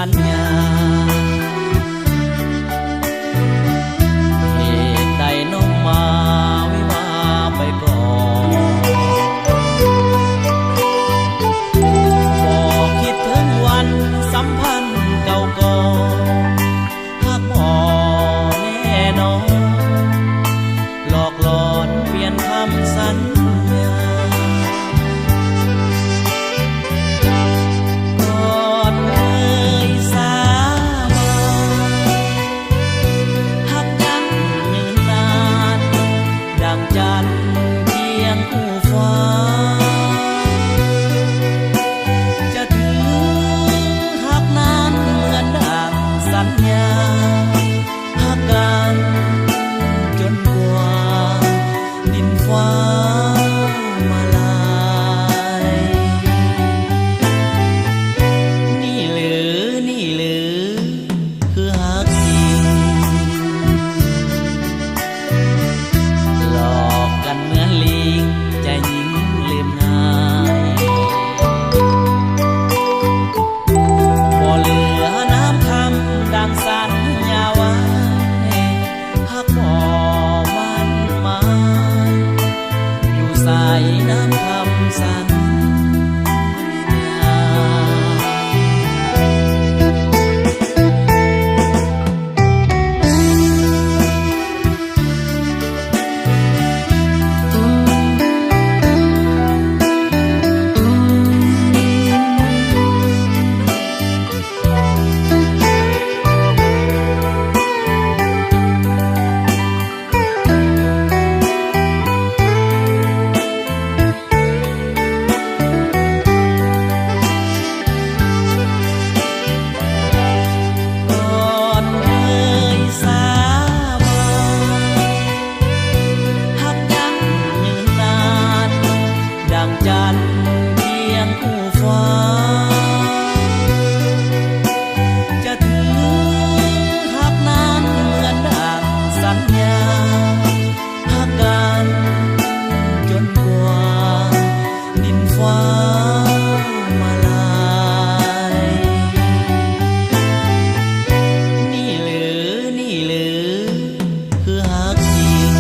ສັນຍາ ເຫດໃດນ້ອງມາວິວາໄປກ່ອນ ບໍ່ຄິດເຖິງວັນສຳພັນເກົ່າກ່ອນ ຫາກບໍ່ແນ່ນອນ ຫຼອກຫຼອນປ່ຽນຄຳສັນຍາ ກ່ອນເຄີຍສາບານ ຮັກກັນຍືນນານ ດັ່ງຈັນຄຽງຄູ່ຟ້າ ຈະຖືຮັກນັ້ນເໝືອນດັ່ງສັນຍາ ຮັກກັນຈົນກວ່າດິນຟ້າມາລາຍ ນີ້ຫຼື ນີ້ຫຼື ຄືຮັກຈິງ ຫຼອກກັນເໝືອນລີງ ໃຈຍິງລືມງ່າຍ ບໍ່ເຫຼືອນາມຄຳດັ່ງສັນຍາໄວ້ ຫາກບໍ່ໝັ້ນໝາຍ ຢູ່ໃສນາມຄຳສັນຍາ. ກ່ອນເຄີຍສາບານ ຮັກກັນຍືນນານ ດັ່ງຈັນຄຽງຄູ່ຟ້າ ຈະຖືຮັກນັ້ນເໝືອນດັ່ງສັນຍາ ຮັກກັນຈົນກວ່າດິນຟ້າມາລາຍ ນີ້ຫຼື ນີ້ຫຼື ຄືຮັກຈິງ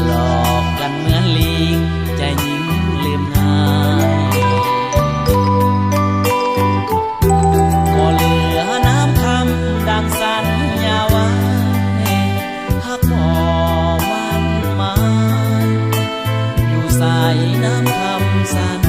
ຫຼອກກັນເໝືອນລີງ ໃຈຍິງລືມງ່າຍ ບໍ່ເຫຼືອນາມຄຳດັ່ງສັນຍາໄວ້ ຫາກບໍ່ໝັ້ນໝາຍ ຢູ່ໃສນາມຄຳສັນ